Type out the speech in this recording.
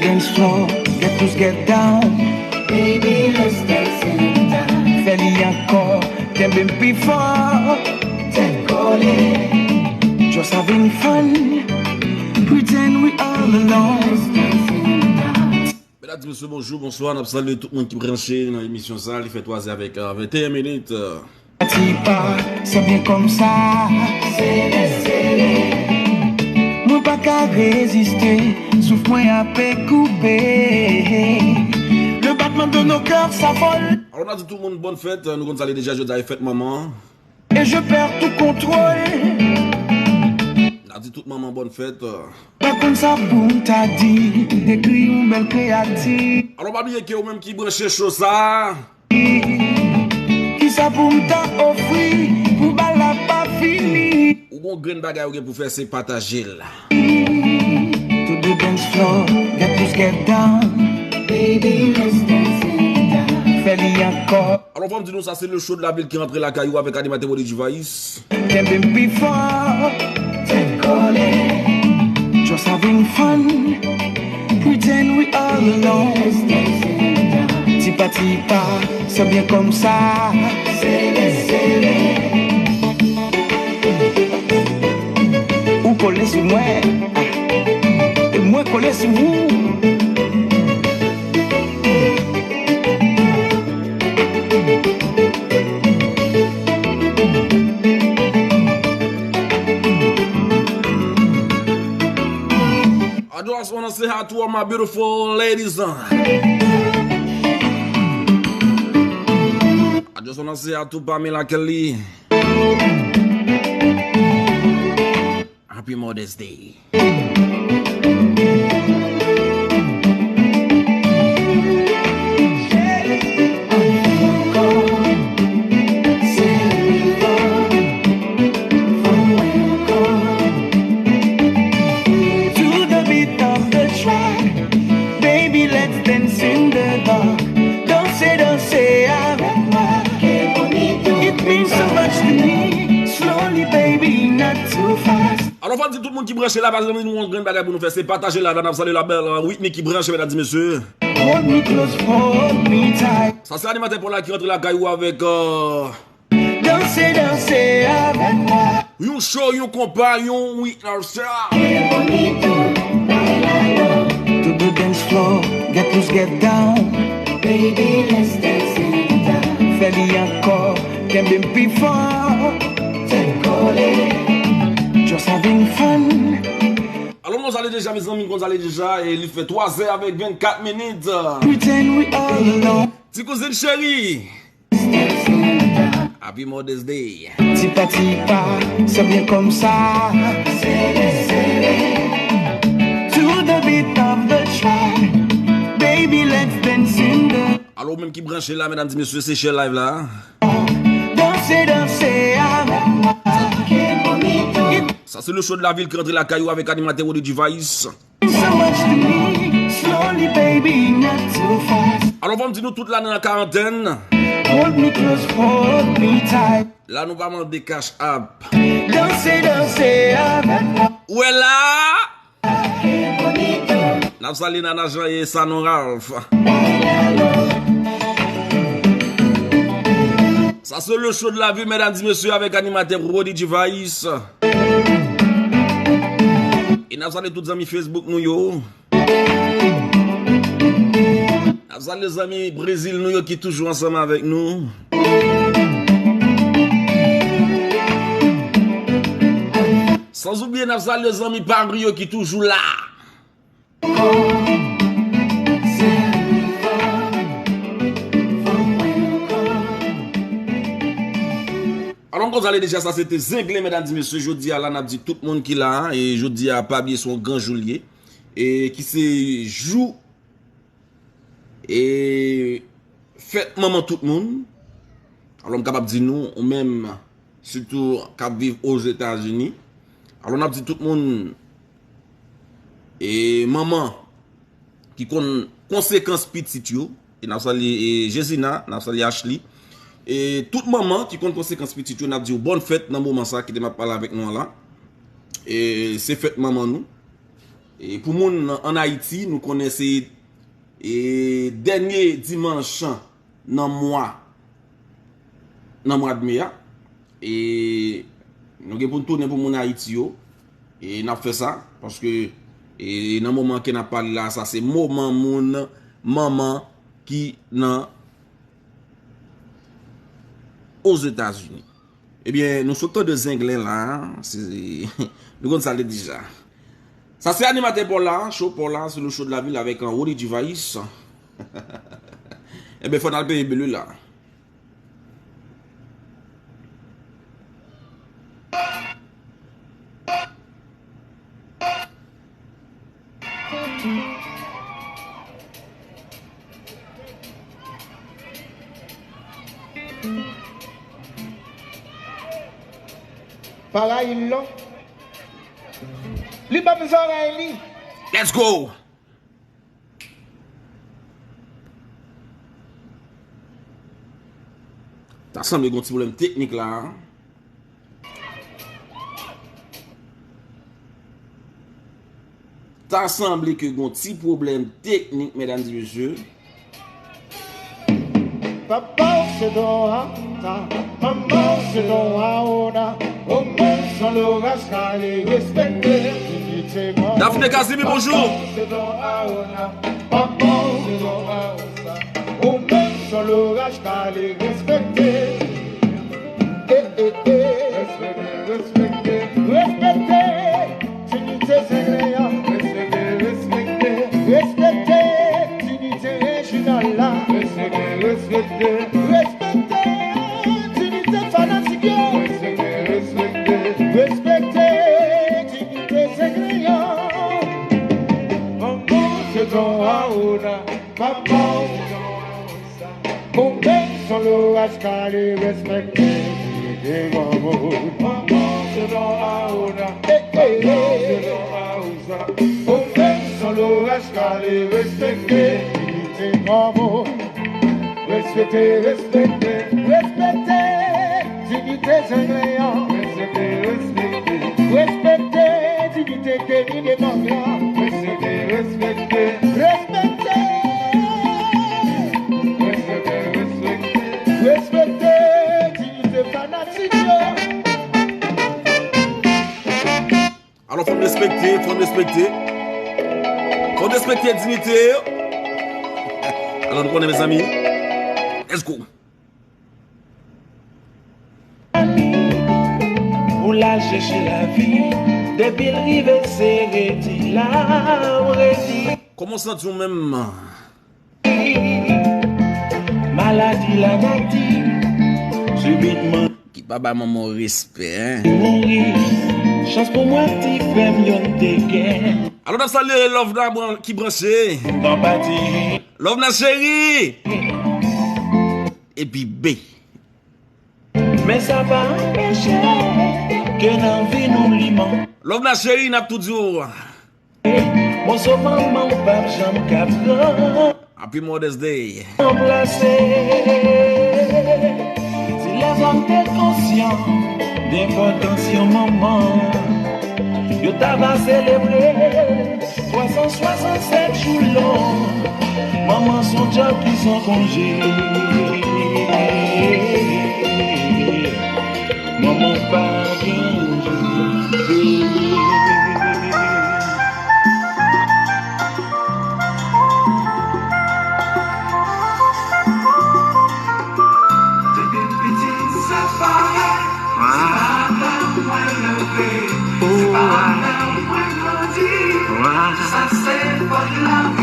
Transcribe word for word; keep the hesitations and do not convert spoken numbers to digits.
Dance floor, get loose, get down. Baby, let's dance in the dark. Fè li ankò, kenbe m pi fò. Tèt kole. Just having fun, pretend we all alone. Let's dance in the dark. Medam, mesye, bonjou, bonswa. N ap salye tout moun ki branche nan emisyon sa. Li fè twazè avèk, euh, venteyen minit. Ti pa, se byen kòmsa. Sere, sere. Mwen pa ka reziste, souf mwen ape koupe. Le battement de nos cœurs s'affole. Alò, n a di tout moun bòn fèt. Nou konn sa li deja, jodi a e fèt manman. Et je perds tout contrôle. N a di tout manman bòn fèt. Pa konn sa pou m ta di, dekri yon bèl kreyati. Alò, pa bliye ke ou menm ki branche cho sa. Kisa pou m ta ofri pou bal la pa fini? Ou gon grenn bagay ou gen pou fè, se pataje l. To the dance floor, get loose, get down. Baby, let's dance in the dark. Fè li ankò. Alò, fò m di nou, sa se le show de la ville ki rantre lakay ou avèk animatè Roddy G-Vice. Kenbe m pi fò. Tèt kole. Just having fun. Pretend we all alone. Ti pa, ti pa, se byen kòmsa. Sere, sere. Ou kole sou mwen, e mwen kole sou ou. I just wanna say hi to all my beautiful ladies. I just wanna say hi to Pamela Kelly. Happy Mother's Day. To the beat of the track, baby, let's dance in the dark. Danse, danse avèk mwen. It means so much to me. Slowly, baby, not too fast. Alò, fò n di tout moun ki branche la, pa bliye nou gon grenn bagay pou nou fè, se pataje live la, n ap salye la bèl, euh, Whitney ki branche, medam, mesye. Hold me close, hold me tight. Sa se animatè Paul la ki rantre lakay ou avèk, euh, Danse, danse avèk mwen. Yon cho, yon konpa, yon Whitney Houston. Qué bonito, bailalo. To the dance floor, get loose, get down. Baby, let's dance in the dark. Fè li ankò, kenbe m pi fò. Tèt kole. Just having fun. Alò, nou salye deja, mezanmi, nou salye deja, e li fè twazè avèk vennkat minit. Pretend we all alone. Ti kouzin cheri. Happy Mother's Day. Ti pa, ti pa, se byen kòmsa. Sere, sere. To the beat of the track. Baby, let's dance in the. Alò, ou menm ki branche la, medam, mesye, se share live la. Danse, danse avèk mwen. Sa se le show de la ville ki rantre lakay ou avèk animatè Roddy G-Vice. So much to me. Slowly, baby, not too fast. Alò, fò m di nou tout la nan karantèn. Hold me close, hold me tight. La, nou pa mande cash app. Danse, danse avèk mwen. Ou wè la? N ap salye Nana Jean e Sanon Ralph. Sa se le show de la ville, medam, mesye, avèk animatè Roddy G-Vice. E n ap salye tout zanmi Facebook nou yo. N ap salye zanmi Brezil nou yo ki toujou ansanm avèk nou. San oubliye, n ap salye zanmi Paris yo ki toujou la. Alò, m konn sa l ye deja, sa se te Zenglen, medam, mesye, jodi a la, n ap di tout moun ki la, e jodi a, pa bliye, se yon gran jou l ye, e ki se jou, e fèt manman tout moun. Alò, m kapab di nou, ou menm, sitou k ap viv Ozetazini. Alò, n ap di tout moun, e manman ki konn konsekans pitit yo, e n ap salye, e Jezina, n ap salye Ashley, e tout manman ki konn konsekans pitit yo, n ap di w bòn fèt nan moman sa, kite m ap pale avèk nou an la. E se fèt manman nou. E pou moun ann Ayiti, nou konnen se, e, dènye dimanch nan mwa, nan mwa de me a. E nou gen pou n tounen pou moun Ayiti yo. E n ap fè sa, paske, e, nan moman ke n ap pale la, sa se moman moun, manman ki nan Ozetazini. Ebyen, nou sot tande zenglen la, se, nou konn sa l ye deja. Sa se animatè Paul la, show Paul la, se le show de la ville avec, euh, Roody Device. Ebyen, fò n al peye bil la. Parayil lo. Li ban m zòrèy li. Let's go! Ta sanble gon ti pwoblèm teknik la. Ta sanble ke gon ti pwoblèm teknik, medam e mesye. Papa w se Don Aota, manman w se Don Aona, o mwen son loraj kale, respekte diyite manman. Daphné Casimir, bonjou. Papa w se Don Aona, manman w se Don Aota, o mwen son loraj kale, respekte. Eh, eh, eh. Respekte, respekte. Respekte diyite zenglen an. Respekte, respekte. Respekte diyite rejinal la. Respekte, respekte. Respekte diyite fanatik yo. Respekte, respekte. Respekte diyite zenglen an. Manman w se Don Aona, papa w se Don Aota. Ou menm son loraj kale, respekte diyite manman w. Manman w se Don Aona, papa w se Don Aota. Ou menm son loraj kale, respekte diyite manman w. Respekte, respekte, respekte diyite zenglen an. Respekte, respekte, respekte diyite Kenny Leblanc la. Respekte, respekte, respekte. Respekte, respekte. Respekte diyite fanatik yo. Alò, fò n respekte, fò n respekte. Fò n respekte diyite yo. Alò, nou konnen, mezanmi. Let's go. Pou l al chèche lavi, depi l rive se redi la, w redi. Kòman w santi w menm? Maladi lanati, sibitman. Ki pa bay manman w respè, en. Mouri, chans pou mwen ti frè m youn te gen. Alò, n ap salye Lovna bran-, ki branche. Nan pati. Lovna cheri. Epi B. Men sa pa anpeche ke nan vi nou liman. Lovna cheri, n ap tou di w. Moso manman w p ap janm ka pran. Happy Mother's Day. Ranplase. Si lèzòm te konsyan de enpòtans yon manman, yo ta va selebre twa san swasannsèt jou long. Manman s on djòb ki s on konje. Manman pa gen jou. Depi m piti, m separe. Se pa avè w mwen leve. Se pa avè w mwen grandi. Sa se fòt lavi.